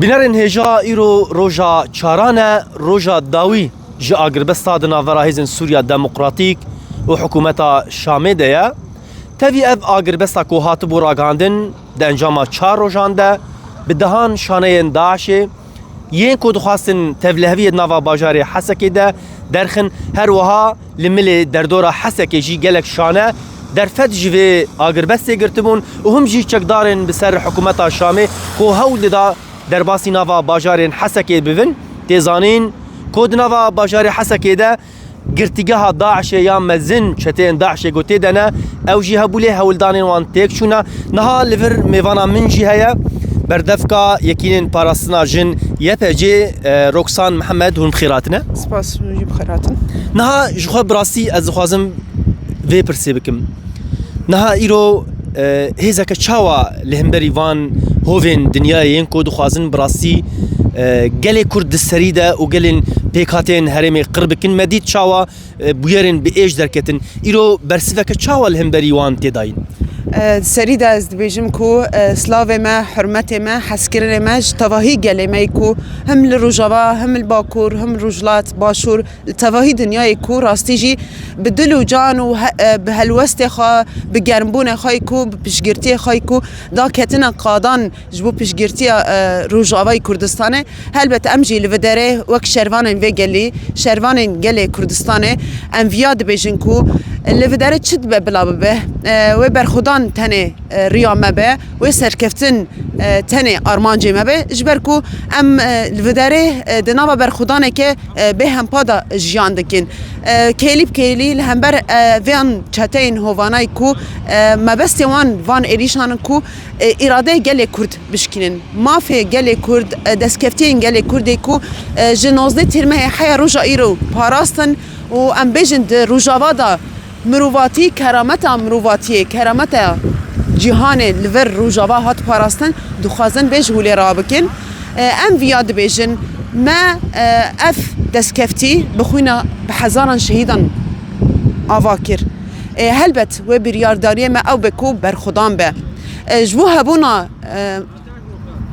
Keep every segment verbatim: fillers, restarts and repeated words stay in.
Bînerên hêja, îro roja çaran e, roja dawî ji agirbesta di navbera Hêzên Sûriya Demokratîk û Hikûmeta Şamê de ye. Tevî ev agirbesta ku hatibû ragihandin di encama çar rojan de bi dehan şaneyên DAIŞê yên ku dixwastin tevliheviyê di nava bajarê Hesekê de derxin, her wiha li milê derdora Hesekê jî gelek şane derfet ji vê agirbestê girtibûn û him jî çekdarên bi ser hikûmeta Şamê ku hewl dida derbasî nava bajarên Hesekê bibin. Tê zanîn ku di nava bajarê Hesekê de girtîgeha DAIŞê ya mezin, çeteyên DAIŞê ku tê de ne, ew jî hebû lê hewldanên wan têk çûne. Niha li vir mêvana min jî heye, berdevka Yekînên Parastina Jin, Y P G, e, Roksan Mihemed, hûn bi xêr hatine. Spas, hûn jî bi xêr hatin. Niha ji xwe bi rastî ez dixwazim vê pirsê bikim. Niha îro, e, hêzeke çawa li hemberî van hovên dinyayê yên ku dixwazin bi rastî, e, gelê Kurd di serî de û gelên pêkhateyên herêmê qir bikin? Me dît çawa, e, bûyerên bi êş derketin. Îro bersiveke çawa li hemberî wan tê dayîn? E, di serî de ez dibêjim ku, e, slavê me, hurmetê me, hezkirinê me ji tevahî gelê me yê ku him li Rojava, him li Bakur, him Rojhilat, Başûr, li tevahî dinyayê ku rastî jî bi dil û can û he-, e, bi helwestê xwe, bi germbûnê xwe yê ku, bi piştgirtiyê xwe yê ku da ketine qadan ji bo piştgirtiya, e, Rojavayê Kurdistanê. Helbet em jî li vê derê wek şervanên vê gelî, şervanên gelê Kurdistanê, em viya dibêjin ku li vê derê çi dibe bila bibe, e, wê berxwedan tenê, e, riya me be, wê serkeftin, e, tenê armancê me be, ji ber ku em, e, li vê derê, e, di nava berxwedaneke, e, bêhempa de jiyan dikin. E, kêlî bi kêlî li hember, e, vêyan çeteyên hovana yê ku, e, mebestê wan van êrîşan in ku, e, îradeyê gelê Kurd bişkînin. Mafê gelê Kurd, e, destkeftiyên gelê Kurd ê ku, e, ji nozdeh Tîrmehê heya roja îro parastin û em bêjin di Rojava de mirovatî, kerameta mirovatiyê, kerameta cîhanê li vir Rojava hat parastin, dixwazin vê ji holê rabikin. E, em viya dibêjin, me, e, ev destkeftî bi xwîna bi hezaran şehîdan ava kir. E, helbet wê biryardariyê me ew be ku berxwedan be. E, ji bo hebûna, e,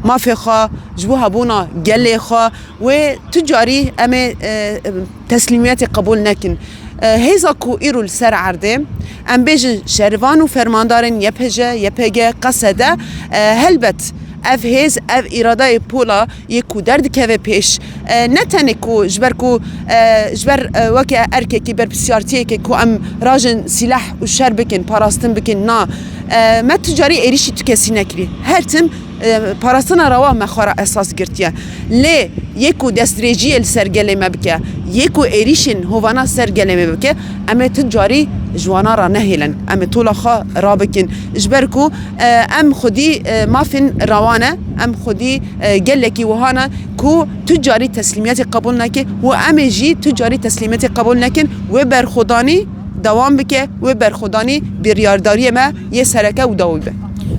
mafê xwe, ji bo hebûna gelê xwe, wê tu carî em ê, e, teslîmiyetê qebûl nekin. E, hêza ku îro li ser erdê, em bêjin şervan û fermandarên Y P J, Y P G, Qesede, e, helbet ev hêz, ev îradeyê pola yê ku derdikeve pêş, e, ne tenê ku ji ber ku, e, ji ber, e, weke erkekî berpirsiyartiyeke ku em rajin sîleh û şer bikin, parastin bikin, na. E, me tu carî êrîşî tu kesî nekirî. Her tim, e, parastina rewa me xwe re esas girtiye. Lê yê ku destdirêjiyê li ser gelê me bike, yê ku êrîşên hovana ser gelê me bike, em ê tu carî ji wana re nehêlin. Em ê tola xwe rabikin. Ji ber ku, e, em xwedî, e, mafên rewa ne, em xwedî, e, gelekî wiha ne ku tu carî teslîmiyetê qebûl neke û em ê jî tu carî teslîmiyetê qebûl nekin. Wê berxwedanî dewam bike, wê berxwedanî biryardariyê me yê sereke û dawî be.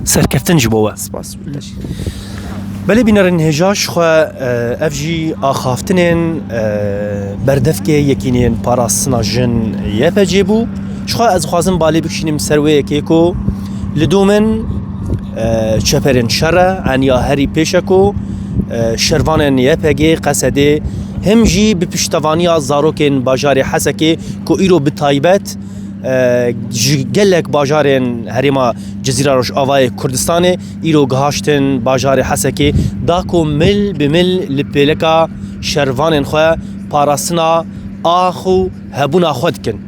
Serkeftin ji bo we. Spas. Belê bînerên hêja, ji xwe, e, ev jî axaftinên, e, berdevkê Yekîneyên Parastina Jin, Y P G, bû. Ji xwe ez dixwazim balê bikişînim ser wê yekê ku li dû min, e, çeperên şer e, eniya herî pêş e ku, e, şervanên Y P G, Qesedê, him jî bi piştevaniya zarokên bajarê Hesekê ku îro bi taybet, e, ji gelek bajarên herêma Cizîra Rojavayê Kurdistanê îro gihaştin bajarê Hesekê, da ku mil bi mil li pêleka şervanên xwe parastina ax û hebûna xwe dikin.